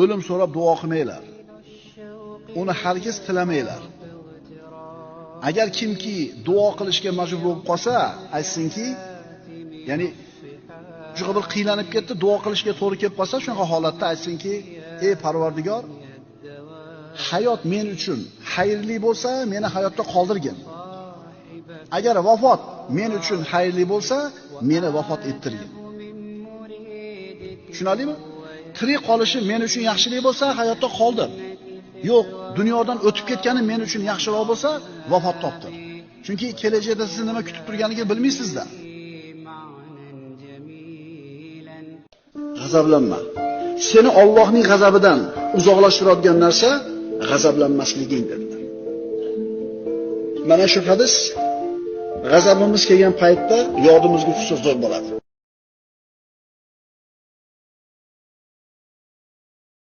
O'lim so'rab duo qilmanglar. Uni hargiz tilamanglar. Agar kimki duo qilishga majbur bo'lib qolsa, aytsinki, ya'ni shunaqa bir qiylanib ketdi, duo qilishga to'g'ri kelib qolsa, shunaqa holatda aytsinki, ey Parvardigor, hayot men uchun xayrli bo'lsa, meni hayotda qoldirgin. Agar vafot men uchun xayrli bo'lsa, meni vafot ettirgin. Tushunarlimi? Tirik qolishi men uchun yaxshilik bo'lsa, hayotda qoldir. Yo'q, dunyodan o'tib ketgani men uchun yaxshiroq bo'lsa, vafot topdir. Chunki kelajakda sizni nima kutib turganligini bilmaysizda. G'azablanma. Seni Allohning g'azabidan uzoqlashtiradigan narsa g'azablanmasliging dedilar. Mana shu hadis g'azabimiz kelgan paytda yodimizga tushsa zo'r bo'ladi.